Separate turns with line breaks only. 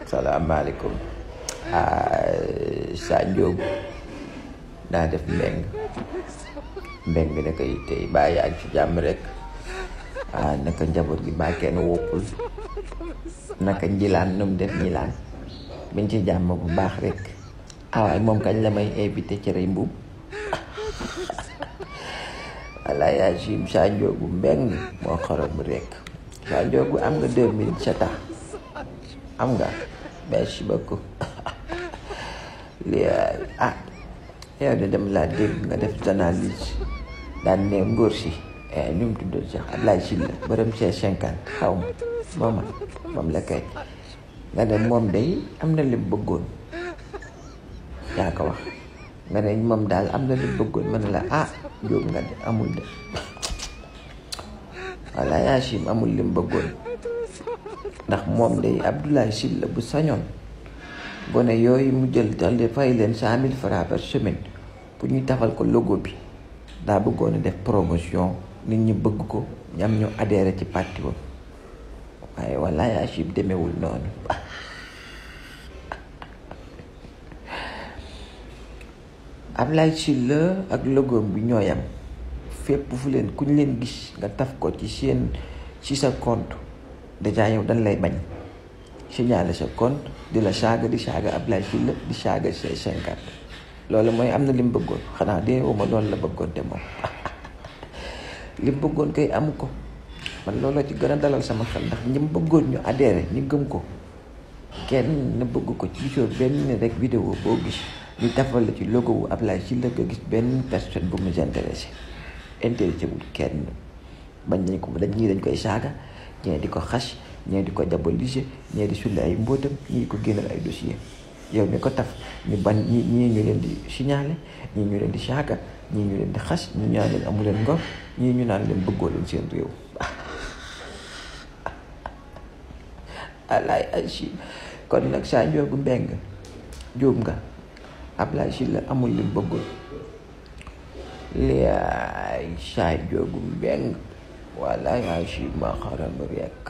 salaamaaleykum. Sa Ndiogou daa def mbeng naka yi tey baa yaa ngi ci jàmm rek. Naka njaboot gi baa kenn woppul. Naka njilaan nu mu def njilaan biñ ci jàmm bu baax rek. Waaye moom kañ la may invité ci rey mbuum. Walla yaa sim Sa Ndiogou mbeng moo xorom rek. Sa Ndiogou am nga 2 minutes sa tax am nga. Merci beaucoup. Yow de dem laa dégg nga def analyse daan ne ngóor si ñu mu tuddoon sax Ablaye Sylla borom C50 xaw ma moom la kay nga ne moom day am na li mu bëggoon yaa ko wax nga ne moom daal am na li mu bëggoon ma ne la jóg nga de amul de walla Yacine amul li mu bëggoon ndax moom day Abdoulaye Sylla bu sañoon gone yooyu mu jël dal fay leen 100 000 francs par semaine pour ñu tafal ko logo bi daa bëggoon a def promotion nit ñi bëgg ko ñam ñu adhéré ci parti boobu waaye walla Yacine demewul noonu. Abdoulaye Sylla ak logo bi ñoo yam fépp fu leen ku ñu leen gis nga taf ko ci sa compte déjà yow dañ lay bañ signalé sa compte di la saaga di saaga Abdoulaye Sylla di saaga C50 loolu mooy am na li mu bëggoon xanaa dee wuma loolu la bëggoon te moom li mu bëggoon koy amu ko man looloo ci gën a dalal sama xel ndax ñi mu bëggoon ñu adhéré ñu gëm ko kenn na bëgg ko ci gisoo benn rek vidéo boo gis ñu tafal la ci logo wu Abdoulaye Sylla nga gis benn personne bu mu intéressé wul kenn bañ nañ ko dañ koy saaga ñee di ko xas ñee di ko diaboliser ñee di sulli ay mbóotam ñii ko génnal ay dossier yow mi ko taf ñu bañ ñii ñu leen di signaler ñii ñu leen di saaga ñii ñu leen di xas ñii ñu naan leen amu leen ngor ñii ñu naan leen bëggoo leen seen réew. alaay asi kon nag Sa Ndiogou mbeng juum nga Abdoulaye Sylla amul li bëggoon liay Sa Ndiogou mbeng walla yaa si ma xaram rek